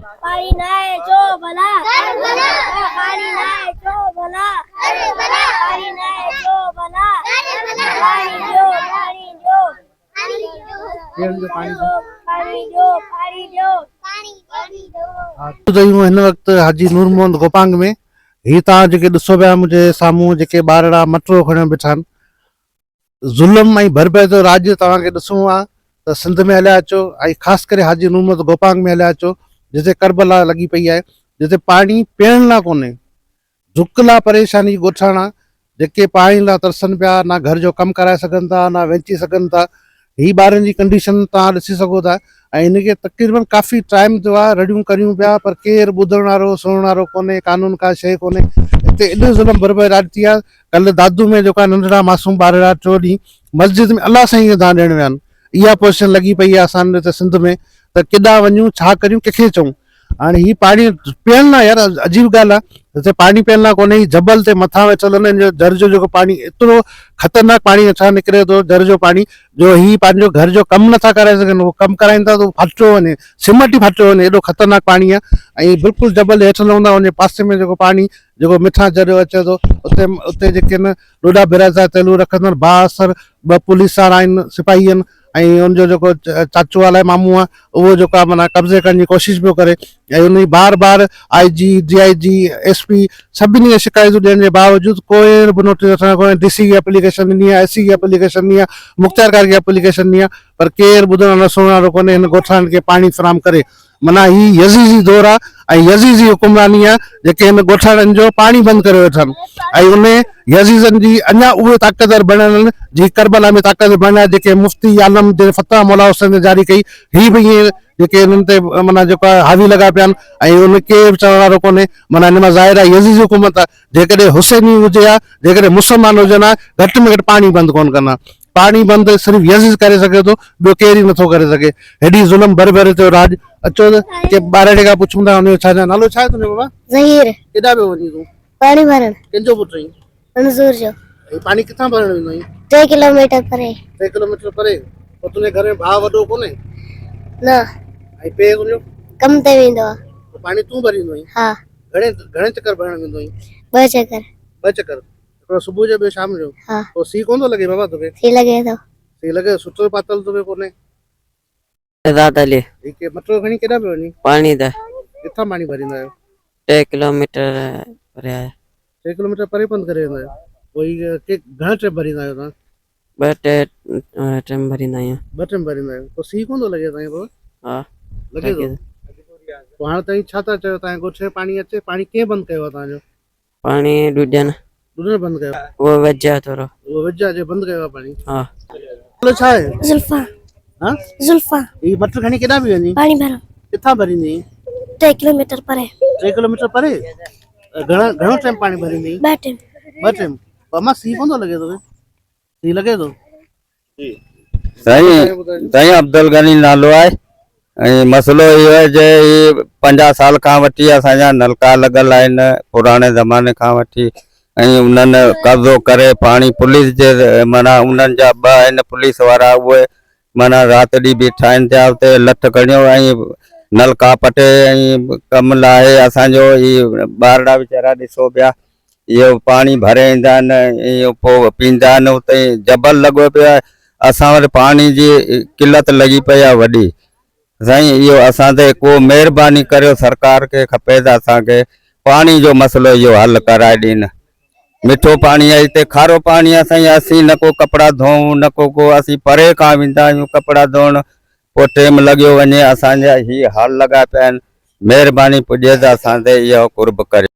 پاڻي ناهي ڇو ڀلا ڪربلا پاڻي ناهي ڇو ڀلا ڪربلا پاڻي ناهي ڇو ڀلا ڪربلا پاڻي ڏيو پاڻي ڏيو پيئڻ جو پاڻي ڏيو پاڻي ڏيو پاڻي ڏيو پاڻي ڏيو. موجود آهيون هن وقت حاجي نور محمد گوپانگ ۾ هي توهان جيڪي ڏسو پيا منهنجي سامهون جيڪي ٻارڙا مٽرو کڻيو بيٺا آهن ظلم ۽ بربريت جو راڄ توهان کي ڏسڻو آهي ته سنڌ ۾ هليا اچو ۽ خاص ڪري حاجي نور محمد گوپانگ ۾ هليا اچو جتي ڪربلا لڳي پئي آهي جتي پاڻي پيئڻ لاء ڪونهي ڌڪ لاء پريشاني ڳوٺاڻا جيڪي پاڻي لاء ترسن پيا نه گهر جو ڪم ڪرائي سگهن ٿا نه وينچي سگهن ٿا هي ٻارن جي ڪنڊيشن توهان ڏسي سگهو ٿا ۽ هن کي تقريبن ڪافي ٽائيم ٿيو آهي رڙيون ڪريون پيا پر ڪير ٻڌڻ وارو سڻڻ وارو ڪونهي قانون ڪا شيء ڪونهي هتي ايڏو ظلم بربري راڄ ٿي آهي ڪلهه دادو ۾ جيڪا ننڍڙا معصوم ٻارڙا ٽيون ڏينهن مسجد ۾ الله سائين کي دانهن ڏيڻ ويا آهن اها پوزيشن لڳي پئي آهي اسان هتي سنڌ ۾ ته ڪيڏانهن وڃون ڇا ڪريون ڪنهن کي چئون هاڻي هي پاڻي پيئڻ لاء يار عجيب ڳالهه آهي هتي پاڻي پيئڻ لاء ڪونهي هي جبل تي مٿان ويٺل آهن جو جر جو جيڪو پاڻي ايترو خطرناڪ پاڻي هيٺان نڪري ٿو جر جو پاڻي جو هي پنهنجو گهر جو ڪم نٿا ڪرائي سگهن هو ڪم ڪرائين ٿا ته ڦاٽيو وڃي سمٽ ئي ڦاٽيو وڃي ايڏو خطرناڪ پاڻي آهي ۽ بلڪل جبل هيٺ لهندا وڃي پاسي ۾ جيڪو پاڻي جيڪو مٺان جريو اچي ٿو اتي اتي جيڪي آهن ڏوڏا ڀيرا جا تيلون رکندڙ بااثر ٻه پوليس وارا آهن سپاهي آهن ۽ ان جو جيڪو چاچو الائي مامو آهي اهو جيڪو آهي معنيٰ قبضي ڪرڻ جي ڪوشش پيو ڪري ۽ ان جي بار بار I G D I G S P سڀني کي شڪايتون ڏيڻ جي باوجود ڪوئي به نوٽيس وٺڻ ڪونهي ڊي سي کي اپليڪيشن ڏني آهي ايس سي کي اپليڪيشن ڏني آهي مختيارڪار کي اپليڪيشن ڏني آهي پر ڪير ٻڌڻ نه سڻڻ وارو ڪونهي هن ڳوٺاڻن کي پاڻي فراهم ڪري معنيٰ هي يزيدي دور آ ۽ يزيدي حڪمراني آ جيڪي هن ڳوٺاڻن جو پاڻي بند ڪري ويٺا آهن ۽ ان يزيدن جي اڃا اهي طاقتور بڻيل آهن جي ڪربلا ۾ طاقتور بڻيا جيڪي مفتي عالم جن فتويٰ مولا حسين تي جاري ڪئي هي به ائين جيڪي انهن تي معنيٰ جيڪو آهي حاوي لڳا پيا آهن ۽ ان ڪير به چوڻ وارو ڪونهي معنيٰ ان مان ظاهر آهي يزيدي حڪومت آ جيڪڏهن حسيني هجي ها جيڪڏهن مسلمان هجن ها گهٽ ۾ گهٽ پاڻي بند ڪونه ڪن ها پاڻي بند صرف يزيد ڪري سگهي ٿو ٻيو ڪير ئي نٿو ڪري سگهي هيڏي ظلم بربريت جو راڄ اچو ته ڪي ٻارڙي کان پڇون ٿا ان جو ڇا نالو ڇا آهي تنهنجو بابا ظهير ڪيڏانهن پيو وڃين تون پاڻي ڀرڻ ڪنهن جو پٽ آهين منظور جو هي پاڻي ڪٿان ڀرڻ ويندو آهين 3 ڪلوميٽر پري 3 ڪلوميٽر پري پوء تنهنجي گهر ۾ ڀاء وڏو ڪونهي نه ۽ پيء تنهنجو ڪم تي ويندو آهي پوء پاڻي تون ڀريندو آهين ها گهڻي گهڻي چڪر ڀرڻ ويندو آهين ٻه چڪر ٻه چڪر هڪڙو صبح جو ٻيو شام جو ها پوء سيء ڪونه ٿو لڳي بابا توکي سيء لڳي ٿو سيء لڳي ٿو سوٽر پاتل توکي ڪونهي شهزاد علي. هي ڪي مٽرو کڻي ڪيڏانهن پيو وڃين؟ پاڻي ته. ڪٿان پاڻي ڀريندا آهيو؟ ٽي ڪلوميٽر پري آهي. ٽي ڪلوميٽر پري پنڌ ڪري ويندا آهيو؟ پوء هي ڪي گهڻا ٽرپ ڀريندا آهيو توهان؟ ٻه ٽي ٽرم ڀريندا آهيون. ٻه ٽرم ڀريندا آهيو. پوء سيء ڪونه ٿو لڳي توهان کي بابا؟ ها لڳي ٿو. پوء هاڻ توهين ڇا ٿا چئو توهان جي ڳوٺ ۾ پاڻي اچي پاڻي ڪنهن بند ڪيو آهي توهان جو؟ پاڻي ڏوڏين. ڏوڏين بند ڪيو. اهو وجهه آهي ٿورو. اهو وجهه آهي جي بند ڪيو آهي پاڻي. ها. نالو ڇا آهي؟ زلفا. ها؟ زلفا. هي مٽر کڻي ڪيڏانهن پئي وڃين؟ پاڻي ڀرڻ. ڪٿان ڀريندي آهين؟ 3 ڪلوميٽر پري. 3 ڪلوميٽر پري؟ گهڻا گهڻو ٽائيم پاڻي ڀريندي آهين؟ ٻه ٽائيم. ٻه ٽائيم. امان سيء ڪونه ٿو لڳي توکي؟ سيء لڳي ٿو؟ سائين سائين عبدالغني نالو آهي ۽ مسئلو اهو آهي جي هي پنجاهه سال کان وٺي اسان جا نلڪا لڳل آهن پراڻي زماني کان وٺي ۽ انهن قبضو ڪري پاڻي پوليس جي معنيٰ انهن جا ٻه آهن پوليس وارا اهي معنيٰ رات ڏينهن بيٺا آهن ٿيا اتي لٺ کڻيو ۽ نلڪا پٽي ۽ ڪم لاهي اسان جو هي ٻارڙا ويچارا ڏسو پيا اهو پاڻي ڀري ايندا آهن ۽ اهو پوء پيئندا آهن اتي جبل لڳو پيو آهي اسان وٽ پاڻي جي قلت لڳي پئي آهي وڏي سائين اهو اسان تي ڪو مهرباني ڪريو سرڪار کي کپي ته اسان کي پاڻي جو مسئلو اهو حل ڪرائي ڏين مٺو پاڻي آهي هتي کارو پاڻي آهي سائين اسين نه ڪو ڪپڙا ڌوئون نه ڪو ڪو اسين پري کان ويندا آهيون ڪپڙا ڌوئڻ پوء ٽيم لڳيو وڃي اسان جا هي حال لڳا پيا آهن مهرباني پڄي ته اسان تي اهو قرب ڪريو.